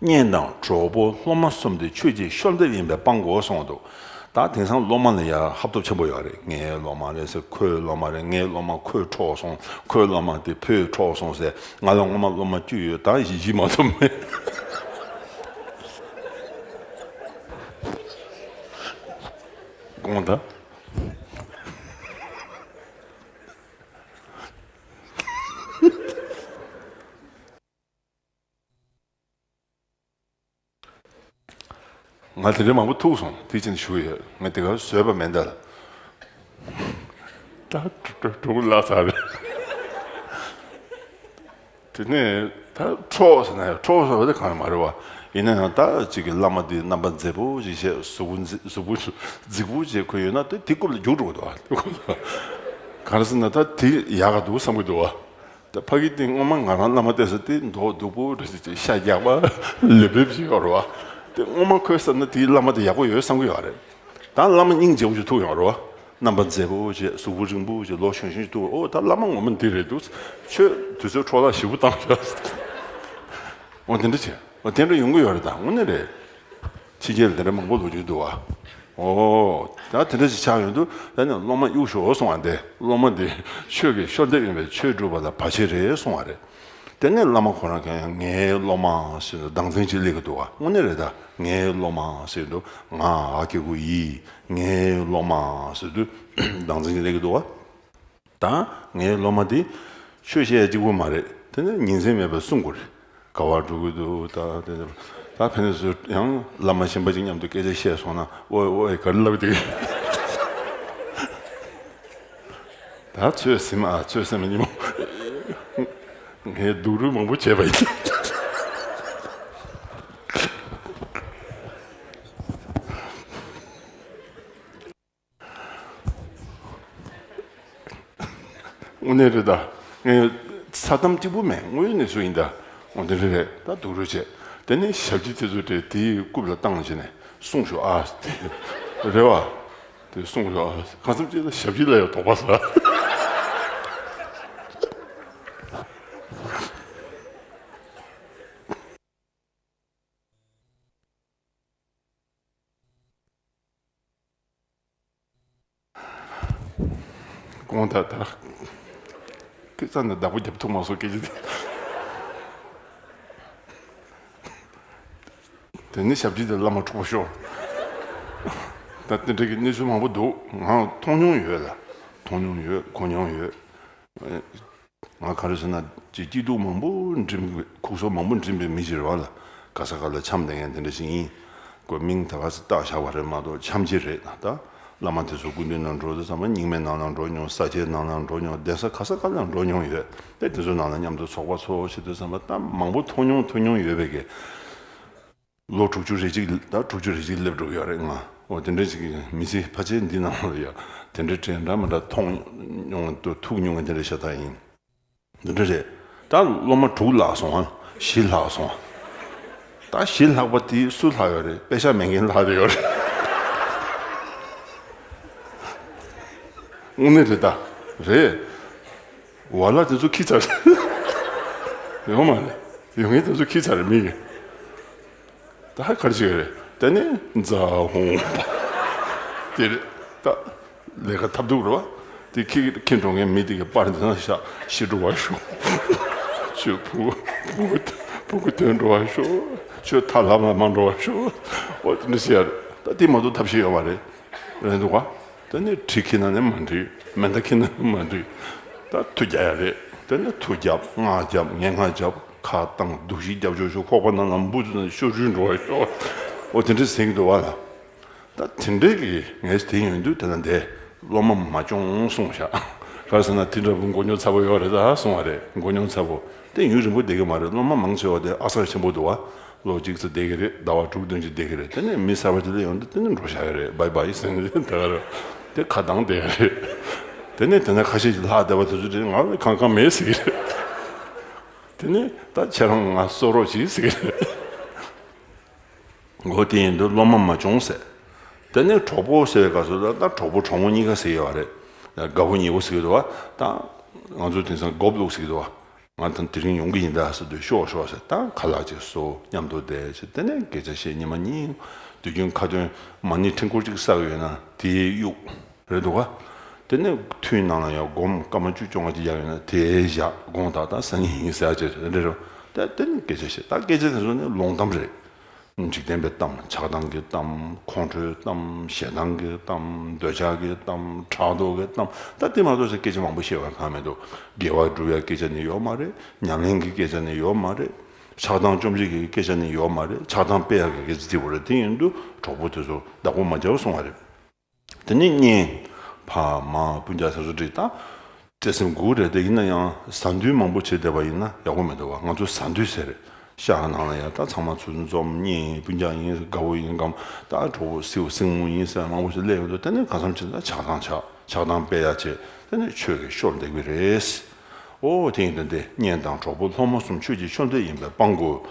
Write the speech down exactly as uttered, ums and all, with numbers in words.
གཉེན་དང་གྲོགས་པོ་སློབ་མ་གསུམ་དེ་ཆོས་ཀྱི་བཤོལ་འདེབས་ཡིན་པས་སྤང་དགོས་གསུངས་འདུག་ད་དེང་སང་སློབ་མ་ལ་ཡང་ཧབ་ཐོབ་ཆེན་པོ་ཡོད་རེད། ངའི་སློབ་མ་རེད་ཟེར། ཁོའི་སློབ་མ་རེད། ངའི་སློབ་མ་ཁོས་འཕྲོག་སོང་། ཁོའི་སློབ་མ་དེ་ཕོས་འཕྲོག་སོང་ཟེར། ང་ལ་སྔོན་མ་སློབ་མ་བཅུ་ཡོད། ད་བཞི་བཞི་མ་གཏོགས་མེད། དགོངས་དག་ང་དེ་འདྲའི་མང་པོ་ཐུག་སོང་། དེ་ཕྱིན་ཞུ་ཡོད། ང་དེ་གར་བཟོས་པ་མེད་ད། ད་དྲུག་ལ་ཚར་རེད། དེ་ནས་ད་འཕྲོག་ཟེར་ན་ཡང་འཕྲོག་ཟེར་བ་དེ་གང་ཡང་མ་རེད་བ། ཡིན་ན་ཡང་ད་ཅིག་གི་བླ་མ་དེ་རྣམ་པ་མཛེས་པོ་ཞིག་བྱས། གཟུགས་པོ་མཛེས། གཟུགས་པོ་རྫིག་པོ་བྱས། ཁོ་ཡོད་ན་དེ་དེ་རྐུབ་ལ་རྒྱུག་འགྲོ་གི་འདུག་བ། གང་རེད་ཟེར་ན་ད་དེ་ཡག་ག་འདུག་བསམ་གི་འདུག་བ། ད་ཕ་གི་སྟེང་སྔོན་མ་ང་རང་བླ་མ་བལྟས་ས་དེ་མདོག་སྡུག་པོ་འདྲ་ཞིག་བྱས། ཤ་རྒྱགས་པ། ལེབ་ལེབ་ཞིག་ཡོད་རེད་བ། དེ་སྔོན་མ་ཁོས་བསམ་ན་དེའི་བླ་མ་དེ་ཡག་པོ་ཡོད་བསམ་གི་ཡོད་རེད། ད་བླ་མ་སྙིང་རྗེ་པོ་ཞིག་ཐུག་ཡོང་རེད་བ། རྣམ་པ་མཛེས་པོ་བྱས། གཟུགས་པོ་རིང་པོ་བྱས། ལོ་གཞོན་གཞོན་ཞིག་ཐུག་ཨོ་ད་བླ་མ་ངོ་མ་འདི་རེད་འདུག་ཁྱོད་དུས་ཚོད་འཕྲོ་བརླག་ཞེ་པོ་བཏང་ཤག་ཨོ་དེ་འདྲ་བྱས། ཨོ་དེ་འདྲ་ཡོང་གི་ཡོད་རེད། ད་དངོས་གནས་རེད། ཕྱི་རྒྱལ་ལ་དེ་འདྲ་མང་པོ་ལོ་རྒྱུས་འདུག་བ། ཨོ། ད་དེ་འདྲ་ཞིག་ཆགས་ཡོང་དུས་ད་ནི་སློབ་མ་གཡུག་ཞོག་གསུང་བ་འདི། སློབ་མ་འདི་ཆོས་ཀྱི་བཤོལ་འདེབས་ཡིན་པས་ཆོས་སྒྲུབ་པ་ལ་བར་ཆད་རེད་གསུང་བ་རེད། དེ་ནས་བླ་མ་ཁོ་རང་གིས་ཡང་ངའི་སློབ་མ་ཟེར་དུས་སྡང་འཛིན་ཅིག་སླེབས་ཀྱི་འདུག་བ། དངོས་གནས་རེད། ད་ངའི་སློབ་མ་ཟེར་དུས་ང་ཨ་སྐྱེ་དགུ་ཡི་ངའི་སློབ་མ་ཟེར་དུས་སྡང་འཛིན་ཅིག་སླེབས་ཀྱི་འདུག་བ། ད་ངའི་སློབ་མ་དེ་ཆོས་བཤད་ཡ་གཅིག་པུ་མ་རེད། དེ་ནས་ཉིན་མཚན་མེད་པར་གསུང་དགོས་རེད། ག་བར་འགྲོ་གི་འདུག་ད་དེ་ད་ཕན་ཚུན་ཡང་བླ་མ་གཞན་པ་ཅིག་མཉམ་དུ་སྐད་ཆ་བཤད་སོང་ན་ཨོའི་ཨོའི་ག་རེ་ལབ་འདུག་ད་ཚོད་ཟིན་ཨ། ཚོད་ཟིན་མ་ཉིན་མོ་ངས་སྡུག་རུས་མང་པོ་བྱས་པ་ཡིན། དངོས་གནས་རེད་ད། ངས་ས་གཏམ་གཅིག་པུ་མེད། དངོས་ཡོད་གནས་ཚུལ་ཡིན་ད། འོ་དེ་རེད་རེད། ད་སྡུག་རུས་བྱས། དེ་ནས་ཞབས་ཕྱི་དེ་ཚོ་དེ་དེའི་རྐུབ་ལ་བཏང་བྱས་ནས་གསུངས་ཤོག་ཨ། རེད་བ། དེ་གསུངས་ཤོག་ཨ། གང་འཚམ་ཅིག་ལ་ཞབས་ཕྱི་ལ་ཡང་དོགས་པ་ཟ། དགོངས་དག་ད། སྐད་ཆ་འདི་བདག་པོ་རྒྱབ་ཐུབ་མ་སོང་སྐད་ཆ་འདི། དེ་ནི་ཞབས་ཕྱི་དེ་བླ་མ་འཁྲུག་པོ་ཤོར། ད་དེ་འདྲ་གི་གནས་ཚུལ་མང་པོ་འདུག་ང་མཐོང་མྱོང་ཡོད་ལ། མཐོང་མྱོང་ཡོད། གོ་མྱོང་ཡོད། ང་ག་རེ་ཟེར་ན་ཅིག་སྐྱིད་སྡུག་མང་པོ་འགྲིམ་ཁུག་སོ་མང་པོ་འགྲིམ་པའི་མི་ཞིག་རེད་བ་ལ། ག་ས་ག་ལ་འཆམ་བསྡད་མཁན་དེ་འདྲ་ཞིག་ཡིན། ཁོ་མིང་ད་ག་ས་བཏགས་བཞག་པ་རེད་མ་གཏོགས་འཆམ་གྱི་རེད་ན་ད། བླ་མ་དེ་ཚོ་སྐུ་མདུན་ནང་འགྲོ་དུས་ཙམ་པ་རྙིང་མའི་ནང་ལ་འགྲོ་མྱོང་། ས་སྐྱའི་ནང་ལ་འགྲོ་མྱོང་། གདན་ས་ག་ས་ག་ལ་འགྲོ་མྱོང་ཡོད་དེ། དེ་ཚོའི་ནང་ལ་མཉམ་དུ་ཚོགས་པ་ཚོགས་བྱེད་དུས་ཙམ་པ་ད་མང་པོ་མཐོང་མྱོང་ཐོས་མྱོང་ཡོད་པའི་གི། ལོ་དྲུག་ཅུ་རེ་གཅིག་ད་དྲུག་ཅུ་རེ་གཅིག་སླེབས་འགྲོ་གི་ཡོད་རེད་ང་། འོ་དེ་འདྲ་ཞིག་མི་ཚེ་ཕལ་ཆེར་འདི་ནང་ལ་ཡ་དེ་འདྲ་དྲན་འདྲ་མི་འདྲ་མཐོང་མྱོང་ཐུག་མྱོང་བ་དེ་འདྲ་ཤ་སྟག་ཡིན། འདི་འདྲ་རེད། ད་སློབ་མ་དྲུག་ལྷག་སོང་ཨ། བཞི་ལྷག་སོང་ཨ། ད་བཞི་ལྷག་པ་དེ་སུ་ལྷག་ཡོད་རེད། པེ་ཤག་མེད་མཁན་ལྷག་དེ་ཡོད་རེད། དངོས་གནས་རེད་ད། རེད། ཝ་ལ་དེ་ཚོ་ཁྱི་ཚ་རེད། ཡོང་མ་རེད། ཡོང་མཁན་དེ་ཚོ་ཁྱི་ཚ་རེད་མི་གི། ད་ཧ་ག་རེ་བྱེད་ཀྱི་རེད། དེ་ནས་ཛ་ཧོང་དེ་རེད་ད། ལས་ཀ་ཐབས་སྡུག་རེད་བ། དེ་ཁྱི་ཁྱི་འགྲོ་མཁན་མི་དེ་གི་པར་འདི་ན་བཞག་ཤི་འགྲོ་བ་ཤོག་ཁྱོད་བུ་བུ་བུ་གུ་དོན་འགྲོ་བ་ཤོག་ཁྱོད་ཐ་ལམ་ལ་མ་འགྲོ་བ་ཤོག་འོ་དེ་འདྲ་ཟེར་ཡ་རེད། ད་དེ་མ་གཏོགས་ཐབས་ཤེས་ཡོད་མ་རེད། རེད་འདུག་བ། ད་ནི་གྲི་ཁྱེར་ན་ནི་མ་འགྲིག་མེ་མདའ་ཁྱེར་ན་ནི་མ་འགྲིག་ད་མཐུ་རྒྱག་ཡ་རེད། ད་ནི་མཐུ་རྒྱབ་སྔགས་རྒྱབ་ངན་སྔགས་རྒྱབ་ཁ་བཏང་སྡུག་ཤི་རྒྱབ་ཆོག་ཤོག་ཁོག་པ་ནང་ལ་འབུ་ཚུ་ནང་ཤོ་རུལ་འགྲོ་བ་ཤོག་འོ་དེ་འདྲ་ཟེར་གྱི་འདུག་བ་ལ། ད་དེ་འདྲའི་གི་ངས་དེ་ཡོང་དུས་དེ་ལ་འདས་སློབ་མ་མ་སྐྱོང་གསུངས་ཤག་ག་རེ་ཟེར་ན་དེ་འདྲ་བུ་མགོ་རྙོག་ཚ་པོ་ཡོད་རེད་ད་གསུངས་པ་རེད། མགོ་རྙོག་ཚ་པོ་དེ་ཡུན་རིང་པོ་བསྡད་ཀྱི་མ་རེད། སློབ་མ་མང་ཆེ་བ་དེ་ཨ་གསར་ཆེན་པོ་འདུག་བ། ལོ་གཅིག་ཙམ་བསྡད་ཀྱི་རེད། ཟླ་བ་དྲུག་བདུན་ཅིག་བསྡད་ཀྱི་རེད། དེ་ནས་མི་གསར་པ་ཅིག་སླེབས་ཡོང་དུས་དེ་ནས་འགྲོ་བཞག་ཡོད་རེད། བའི་བའི་ཟེར་ནས་དེ་ག་རེད། དེ་ཁ་གདངས་བསྡད་ཡོད་རེད། དེ་ནས་དེ་ན་ཁ་ཤས་ཅིག་ལྷག་བསྡད་པ་དེ་ཚོ་དེ་ང་ལ་གང་གང་མེད་ཟེར་གྱི་རེད། དེ་ནས་ད་ཁྱེད་རང་ང་གསོ་རོགས་གྱིས་ཟེར་གྱི་རེད། འོ་དེ་ཡིན་དུས་སློབ་མ་མ་སྐྱོང་ཟེར། དེ་ནས་གྲོགས་པོ་ཟེར་བའི་སྐབས་སུ་ད་ད་གྲོགས་པོ་གྲོགས་མོ་གཉིས་ཀ་ཟེར་ཡོད་རེད། དགའ་པོ་ཉེ་པོ་ཟེར་གྱི་འདུག་བ། ད་ང་ཚོ་དེང་སང་མགོ་བླུགས་ཟེར་གྱི་འདུག་བ། ང་ད་དེ་རིང་ཡོང་གི་ཡིན་ད་ཟེར་དུས་ཤོག་ཤོག་ཟེར། ད་ཁ་ལག་ཅིག་བཟོ། མཉམ་དུ་བསྡད་བྱས། དེ་ནས་སྐད་ཆ་བཤད། ཉི་མ་གཉིས། དུས་རྒྱུན་ཁ་ཏོན་མ་ཎི་ཕྲེང་སྐོར་གཅིག་བསགས་ཡོད་ན་དེའི་གཡུག་རེད་འདུག་ག་དེ་ནས་ཐུན་ནང་ལ་ཡང་སྒོམ་སྐར་མ་བཅུ་བཅོ་ལྔ་ཅིག་བཞག་ཡོད་ན་དེའི་ཞག་དགོངས་དག་ད་སང་ཉིན་ཡིན་ཟེར་ཡ་ཅིག་རེད་རེད། ད་དེ་ནས་སྐད་ཆ་བཤད། ད་སྐད་ཆ་དེ་ཚོ་ནི་ལོང་གཏམ་རེད། འཇིག་རྟེན་པའི་གཏམ། ཆགས་སྡང་གི་གཏམ། ཁོང་ཁྲོའི་གཏམ། ཞེ་སྡང་གི་གཏམ། འདོད་ཆགས་ཀྱི་གཏམ། ཕྲག་དོག་གི་གཏམ། ད་དེ་མ་གཏོགས་ཟེར་སྐད་ཆ་མང་པོ་བཤད་པ་གང་མི་འདུག་དགེ་བ་སྒྲུབ་ཡ་སྐད་ཆ་ནི་ཡོད་མ་རེད། ཉམས་ལེན་གྱི་སྐད་ཆ་ནི་ཡོད་མ་རེད། ཆགས་སྡང་བཅོམ་བྱེད་ཀྱི་སྐད་ཆ་ནི་ཡོད་མ་རེད། ཆགས་སྡང་སྤེལ་ཡ་གི་སྐད་ཆ་དེ་བོ་རེད། དེ་ཡིན་དུས་གྲོགས་པོ་དེ་ཚོ་བདག་པོ་མ་བྱའོ་གསུང་བ་རེད། དེ་ནས་གཉེན་ཕ་མ་སྤུན་ཀྱག་སོ་སོ་འདྲ་ད་བརྩེ་སེམས་དགུ་རེད། དེ་ཡིན་ན་ཡང་ཟ་འདུས་མང་པོ་བྱེད་བསྡད་པ་ཡིན་ན་ཡག་པོ་མི་འདུག་བ། ང་ཚོ་ཟ་འདུས་ཟེར་རེད། ཤག་ནང་ལ་ཡང་ད་ཚང་མ་ཚུར་འཛོམས། གཉེན་སྤུན་ཀྱག་ཡིན། དགའ་བོ་ཡིན་གམ། ད་གྲོགས་པོ་སེའུ་སྲིང་མོ་ཡིན་ཟེར་མང་པོ་ཞིག་སླེབས་ཡོང་དུས། དེ་ནས་གང་འཚམ་ཅིག་ད་ཆགས་སྡང་ཆགས། ཆགས་སྡང་སྤེལ་ཡ་བྱེད། དེ་ནས་ཆོས་ཀྱི་ཤོར་བསྡད་ཀྱི་རེད། ཨོ་དེ་ཡིན་དུས་འདི་གཉེན་དང་གྲོགས་པོ་སློབ་མ་གསུམ་ཆོས་ཀྱི་ཆོས་འདོད་ཡིན་པས་སྤང་དགོས།